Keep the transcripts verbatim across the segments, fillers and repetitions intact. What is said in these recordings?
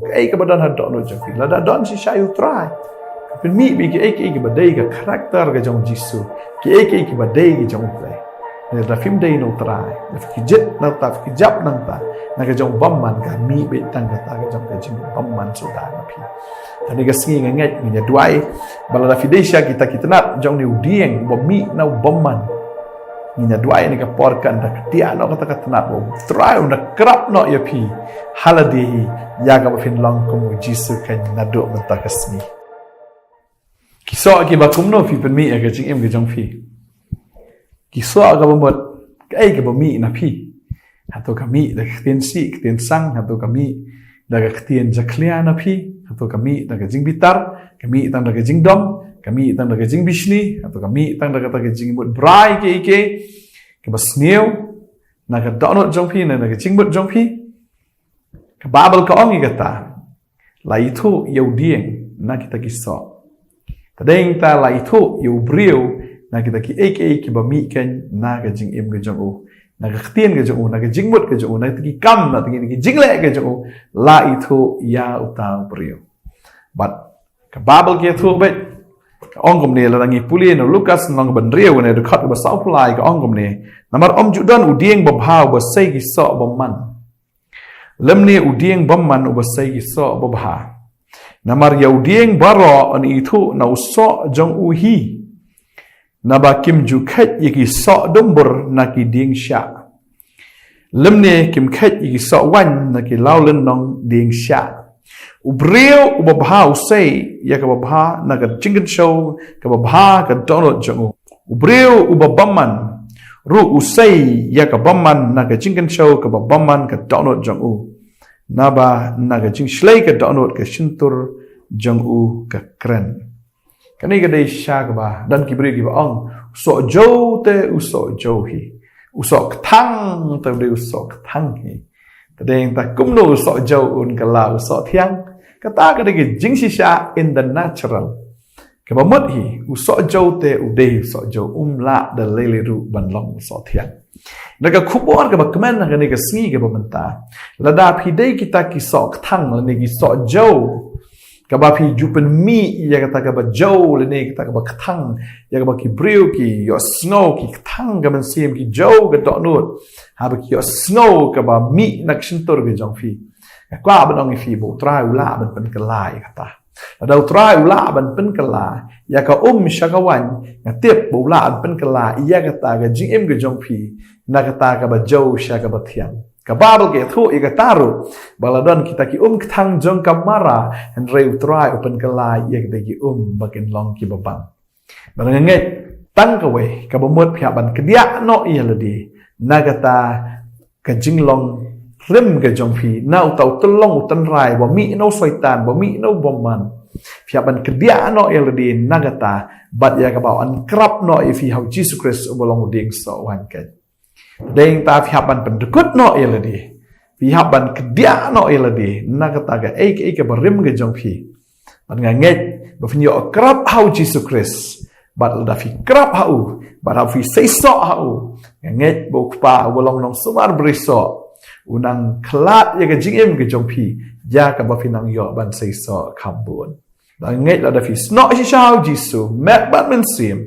Kaei kaba don ha dohnud jong phi. Lada don shisha ïa u Trai, pynmih beit kiei kiei kiba dei ka character ka jong u Jisu, kiei kiei kiba dei ka jong u Blei. Lada phim dei na u Trai, lada phi kjit nangta, phi kjap nangta na ka jong u bymman, ka mih beit tang kata ka jong ka jingbymman suda na phi. Kane ka sngi nga ngeit, nga duwai ba lada phi dei sha kita ki tnat jong une u dieng ba mih na u bymman, nga duwai ïa kane ka por kan da ktieh noh kata ka tnat ba u Trai un da krap noh ïa phi ha lade hi, ïa kaba phin long kum u Jisu kan naduh mynta ka sngi. Ki soh kiba kumno phi pynmih ïa ka jingim ka jong phi? Ki soh kaba mut, kaei kaba mih na phi? Hato ka mih da ka ktien sih ktien sang, hato ka mih da ka ktien jakhlia na phi, hato ka mih da ka jingbitar, ka mih tang da ka jingdom, ka mih tang da ka jingbishni, hato ka mih tang da kata ka jingmut brai kiei kiei kaba sniew na ka dohnud jong phi, na ka jingmut jong phi? Ka Baibl ka ong ïa kata, la ithuh ïa u dieng na kita ki soh. Te dang ta la ithuh ïa u briew na kita kiei kiei kiba mih kan na ka jingim ka jong u, na ka ktien ka jong u, na ka jingmut ka jong u, na kita ki kam, na kita ki jingleh ka jong u, la ithuh ïa uta u briew. Bad ka Baibl ka ïathuh beit, ka ong kumne, lada ngi pule na u Lukas lynnong ba hynriew, na ka dkhot kaba sawphew lai, ka ong kumne: Namar ym ju don u dieng babha uba sei ki soh bymman, lymne u dieng bymman uba sei ki soh babha. Namar ïa u dieng baroh yn ithuh na u soh jong u hi. Naba kim ju kheit ïa ki soh dumbur na ki dieng shiah, lymne kim kheit ïa ki soh waiñ na ki lawlynnong dieng shiah. U briew uba bha u sei ïa kaba bha na ka jingkynshew kaba bha ka dohnud jong u. U briew uba bymman ruh u sei ïa ka bymman na ka jingkynshew kaba bymman ka dohnud jong u. Naba na ka jingshlei ka dohnud ka shyntur jong u ka kren. Kane ka dei shisha kaba don ki briew kiba ong, u soh jew te u soh jew hi, u soh kthang te u dei u soh kthang hi. Te dang ta kumno u soh jew un kylla u soh thiang? Kata ka dei ka jingshisha in the natural. Kaba mut hi, u soh jew te u dei u soh jew, um lah da lei lei ruh ban long u soh thiang. Da ka khubor kaba kmen ha kane ka sngi kaba mynta, lada phi dei kita ki soh kthang lane ki soh jew, kaba phi ju pynmih ïa kata kaba jew lane kata kaba kthang, ïa kaba ki briew ki ïohsngew ki kthang ka mynsiem, ki jew ka dohnud, haba ki ïohsngew kaba mih na ka shyntur ka jong phi. Nga kwah ban ong ïa phi ba u Trai u lah ban pynkylla ïa kata. Lada u Trai u lah ban pynkylla ïa ka um sha ka waiñ, nga tip ba u lah ban pynkylla ïa kata ka jingim ka jong phi na kata kaba jew sha kaba thiang. Ka Baibl ka ïathuh ïa kata ruh, ba la don kita ki um kthang jong ka Mara, hynrei u Trai u pynkylla ïa kita ki um ba kin long kiba bang. Bad nga ngeit tang kawei kaba mut, phi hap ban kdiah noh ïa lade na kata ka jinglong rim ka jong phi na uta u tyllong u tynrai ba mih na u Soitan, ba mih na u bymman. Phi hap ban kdiah noh ïa lade na kata, bad ïa kaba yn krap noh ïa phi ha u Jisu Khrist uba long u dieng soh waiñ keiñ. Dang ta phi hap ban pyndkut noh ïa lade, phi hap ban kdiah noh ïa lade na kata kaei kaei kaba rim ka jong phi. Bad nga ngeit ba phin ïoh krap ha u Jisu Khrist, bad lada phi krap ha u, bad haba phi seisoh ha u, nga ngeit ba u Kpa uba long Nongsumar Barisoh un nang khlad ïa ka jingim ka jong phi ïa kaba phi nang ïoh ban seisoh kham bun. Nga ngeit lada phi snoh shisha ha u Jisu met bad mynsiem,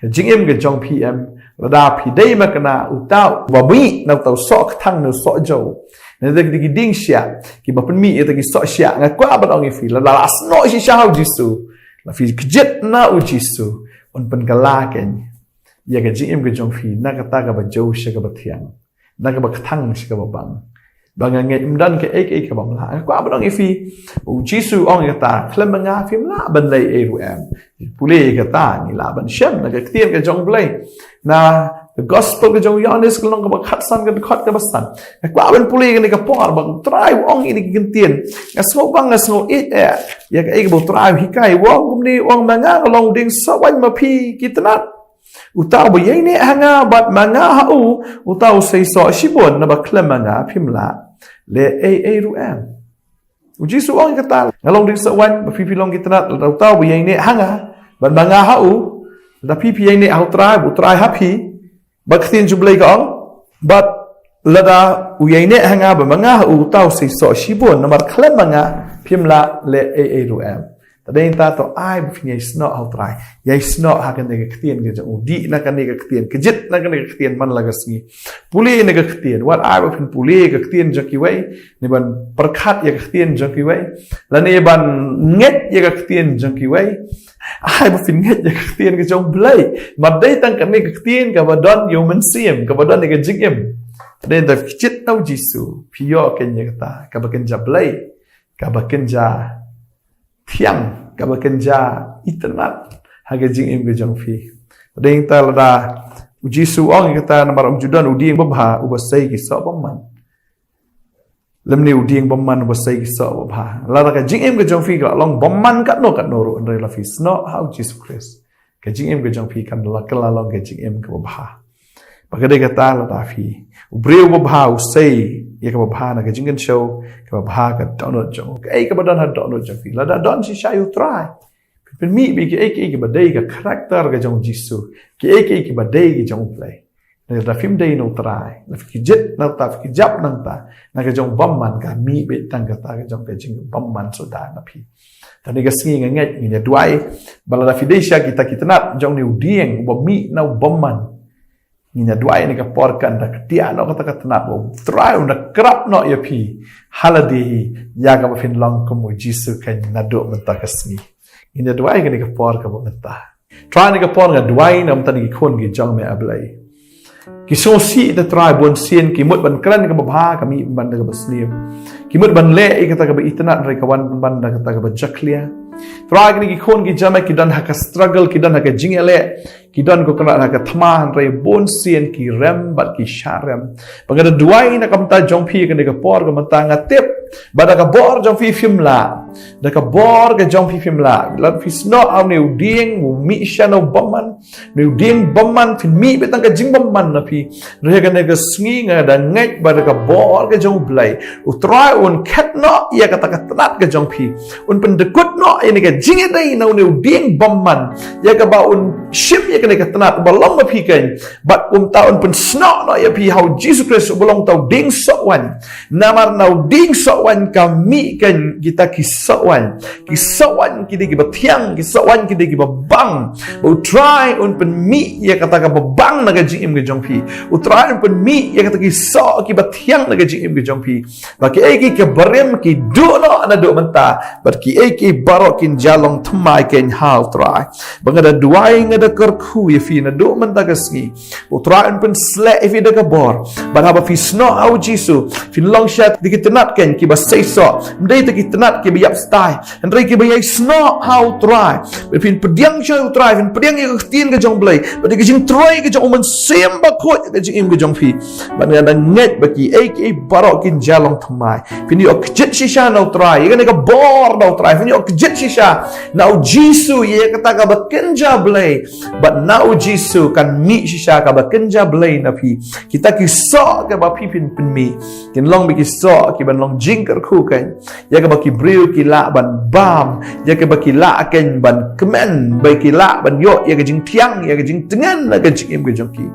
ka jingim ka jong phi em, lada phi dei ma kane uta uba mih na uta u soh kthang ne u soh jew, ne da ki dieng shiah kiba pynmih ïa kita ki soh shiah, nga kwah ban ong ïa phi, lada la snoh shisha ha u Jisu, la phi kjit na u Jisu, un pynkylla keiñ ïa ka jingim ka jong phi na kata kaba jew sha kaba thiang, na kaba kthang sha kaba bang. Ba nga ngeit ym don kaei kaei kaba ym lah. Nga kwah ban ong ïa phi, u Jisu u ong ïa kata, khlem ma nga phim lah ban leh ei ruh em. Pule ïa kata, ngi lah ban shem na ka ktien ka jong u Blei, na ka gospel ka jong u Ïoannis ka lynnong kaba khatsan, ka dkhot kaba san. Nga kwah ban pule ïa kane ka por ba u Trai u ong ïa kine ki ktien. Nga sngew bang, nga sngew ïeit eh ïa kaei kaba u Trai u hikai, u ong kumne, u ong, ma nga nga long u dieng soh waiñ, ma phi ki tnat. Uta uba ïaineh ha nga bad ma nga ha u, uta u seisoh shibun, naba khlem ma nga phim lah leh ei ei ruh em. U Jisu u ong ïa kata, nga long dieng soh waiñ, ma phi phi long ki tnat. Lada uta uba ïaineh ha nga bad ma nga ha u, lada phi phi ïaineh ha u Trai, u Trai ha phi, ba ka ktien jong u Blei ka ong, bad Lada u ïai neh ha nga ba ma nga ha u, uta u seisoh shibun, namar khlem ma nga phim lah leh ei ei ruh em. Te dei nangta to ai ba phin ïai snoh ha u Trai, ïai snoh ha kane ka ktien ka jong u, dih na kane ka ktien, kjit na kane ka ktien man la ka sngi. Pule na ka ktien, wat ai ba phin pule ka ktien jong kiwei ne ban pyrkhat ïa ka ktien jong kiwei, lane ban ngeit ïa ka ktien jong kiwei. Ai ba phin ngeit ïa ka ktien ka jong u Blei. Ma dei tang kane ka ktien kaba don ïa u mynsiem, kaba don ïa ka jingim. Te dei nangta phi kjit na u Jisu, phi ïoh kane ïa kata kaba kynja Blei, kaba kynja thiang, kaba kynja itynnad ha ka jingim ka jong phi. Te dei nangta lada u Jisu u ong ïa kata, namar ym ju don u dieng babha uba sei ki soh bymman, lymne u dieng bymman uba sei ki soh babha. Lada ka jingim ka jong phi ka la long bymman katno katno ruh, hynrei la phi snoh ha u Jisu Khrist, ka jingim ka jong phi kan la, kan la long ka jingim kaba bha. Ba ka dei kata lada phi, u briew babha u sei ïa kaba bha na ka jingkynshew, kaba bha ka dohnud jong u. Kaei kaba don ha dohnud jong phi, lada don shisha ïa u Trai, pynmih beit kiei kiei kiba dei ka character ka jong u Jisu, kiei kiei kiba dei ka jong u Blei. Lada phim dei na u Trai, la phi kjit nangta, phi kjap nangta na ka jong bymman, ka mih beit tang kata ka jong ka jingbymman suda na phi. Te kane ka sngi nga ngeit, ngin ïa duwai ba lada phi dei sha kita ki tnat jong une u dieng uba mih na u bymman, ngin ïa duwai kane ka por kan da ktiah noh kata ka tnat, ba u Trai un da krap noh ïa phi ha lade hi, ïa kaba phin long kum u Jisu kan naduh mynta ka sngi. Ngin ïa duwai kane ka por kaba mynta. Trai, kane ka por nga duwai na ka bynta ki khun ki jong me, A Blei. Ki sngewsih, te Trai, bun sien ki mut ban kren kaba bha, ka mih pynban da kaba sniew. Ki mut ban leh ïa kata kaba itynnad, hynrei ka wan pynban da kata kaba jakhlia. Trai, kine ki khun ki jong me ki don ha ka struggle, ki don ha ka jingïaleh, ki don, ko Kynrad, ha ka thma, hynrei bun sien ki rem bad ki shah rem. Ba nga da duwai na ka bynta jong phi kane ka por, ka bynta nga tip ba da ka bor jong phi phim lah, da ka bor ka jong phi phim lah. Lada phi snoh ha une u dieng u mih sha na u bymman, une u dieng bymman, phin mih beit tang ka jingbymman na phi. Hynrei kane ka sngi nga da ngeit ba da ka bor ka jong u Blei, u Trai un khet noh ïa kata ka tnat ka jong phi, un pyndykut noh ïa kane ka jingïadei na une u dieng bymman, ïa kaba un shim ïa kane ka tnat ba long ma phi kein. Bad kumta un pynsnoh noh ïa phi ha u Jisu Khrist uba long uta u dieng soh waiñ. Namar na u dieng soh waiñ ka mih kein kita ki soh waiñ. Ki soh waiñ ki dei kiba thiang, ki soh waiñ ki dei kiba bang. Ba u Trai un pynmih ïa kata kaba bang na ka jingim ka jong phi. U Trai un pynmih ïa kata ki soh kiba thiang na ka jingim ka jong phi. Ba kiei kiei kiba rem ki duh noh naduh mynta, bad kiei kiei baroh kin jia long thymmai kein ha u Trai. Ba nga da duwai, nga da kyrkhu ïa phi naduh mynta ka sngi. U Trai un pynsleh ïa phi da ka bor. Bad haba phi snoh ha u Jisu, phin long sha kita ki tnat kein kiba seisoh. Ym dei kita ki tnat kiba ïap stai, hynrei kiba ïai snoh ha u Trai. Ba phin pdiang sha u Trai, phin pdiang ïa ka ktien ka jong u Blei, bad ïa ka jingtrei ka jong u Mynsiem Bakhuid ha ka jingim ka jong phi. Bad nga da ngeit ba kiei kiei baroh kin jia long thymmai. Phin ïoh kjit shisha na u Trai, ïa kane ka bor na u Trai. Phin ïoh kjit shisha na u Jisu, ïa kata kaba kynja Blei. Bad na u Jisu kan mih shisha kaba kynja Blei na phi. Kita ki soh kiba phi phin pynmih kin long beit ki soh kiban long jingkyrkhu kein, ïa kaba ki briew ki lah ban bam, ïa kaba ki lah kein ban kmen, ba ki lah ban ïoh ïa ka jingthiang, ïa ka jingtngen na ka jingim ka jong ki.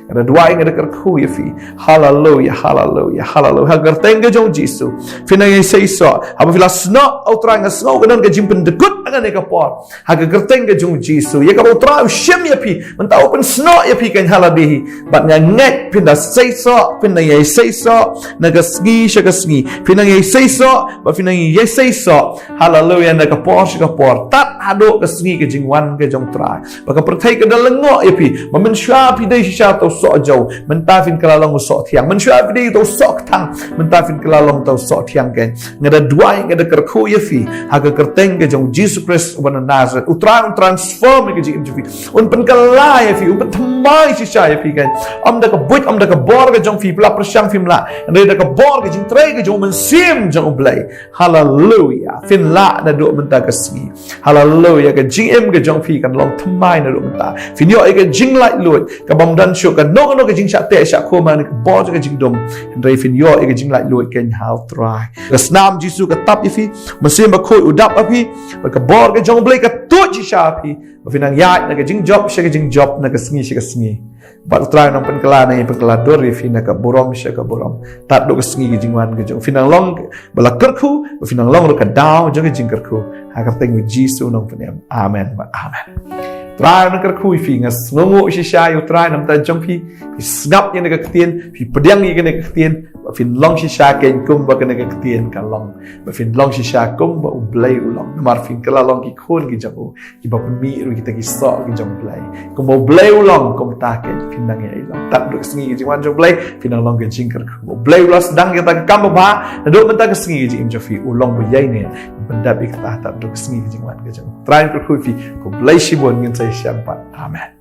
Nga da duwai, nga da kyrkhu ïa phi. Haleluia, haleluia, haleluia. Ha ka kyrteng ka jong u Jisu, phin nang ïai seisoh. Haba phi la snoh ha u Trai, nga sngew ka don ka jingpyndykut ha kane ka por. Ha ka kyrteng ka jong u Jisu, ïa kaba u Trai u shim ïa phi, mynta u pynsnoh ïa phi kein ha lade hi. Bad nga ngeit phin da seisoh, phin nang ïai seisoh na ka sngi sha ka sngi. Phin nang ïai seisoh, bad phin nang ïai seisoh. Haleluia, na ka por sha ka por, tad haduh ka sngi ka jingwan ka jong u Trai. Ba ka pyrthei ka da lyngngoh ïa phi. Ba mynshuwa phi dei shisha uta u soh jaw, mynta phin kylla long u soh thiang. Mynshuwa phi dei uta u soh kthang, mynta phin kylla long uta u soh thiang kein. Nga da duwai, nga da kyrkhu ïa phi ha ka kyrteng ka jong u Jisu Khrist uba na Nasareth. U Trai un transform ïa ka jingim jong phi. Un pynkylla ïa phi, un pynthymmai shisha ïa phi kein. Ym da ka buit, ym da ka bor ka jong phi, phi la pyrshang phim lah, hynrei da ka bor ka jingtrei ka jong u Mynsiem jong u Blei. Haleluia. Phin lah naduh mynta ka sngi. Haleluia. Ka jingim ka jong phi kan long thymmai naduh mynta. Phin ïoh ïa ka jinglaitluid kabym don shuh kano kano ka jingshah teh shah khum ne ka bor jong ka jingdum. Hynrei phin ïoh ïa ka jinglaitluid kein ha u Trai. Ka snam Jisu ka tap ïa phi. Mynsiem Bakhuid u dap ha phi. Bad ka bor ka jong u Blei ka tuid shisha ha phi. Ba phin nang ïaid na ka jingjop sha ka jingjop, na ka sngi sha ka sngi. Bad Trai, nang pynkylla, nang pynkylla dur ïa phi na ka burom sha ka burom. Tad haduh ka sngi ka jingwan ka jong phi, nang long ba la kyrkhu, ba phi nang long ruh ka daw jong ka jingkyrkhu. Ha ka kyrteng u Jisu nang pynim. Amen. Amen. Trai nang kyrkhu ïa phi, nga sngewnguh shisha ïa u Trai namar jong phi. Phi sngap ïa kane ka ktien, phi pdiang ïa kane ka ktien, ba phin long shisha keiñ kumba kane ka ktien ka long. Ba phin long shisha kumba u Blei u long. Namar phin kylla long ki khun ki jong u, kiba pynmih ruh kita ki soh ki jong u Blei. Kumba u Blei u long, kumta keiñ phin nang ïai long. Tad haduh ka sngi ka jingwan jong u Blei, phin nang long ka jingkyrkhu. U Blei u la sdang ïa kata ka kam babha, naduh mynta ka sngi ka jingim jong phi, u long ba ïaineh ban pyndep ïa kata tad haduh ka sngi ka jingwan ka jong u. Trai nang kyrkhu ïa phi, khublei shibun, ngin sa ïashem pat. Amen.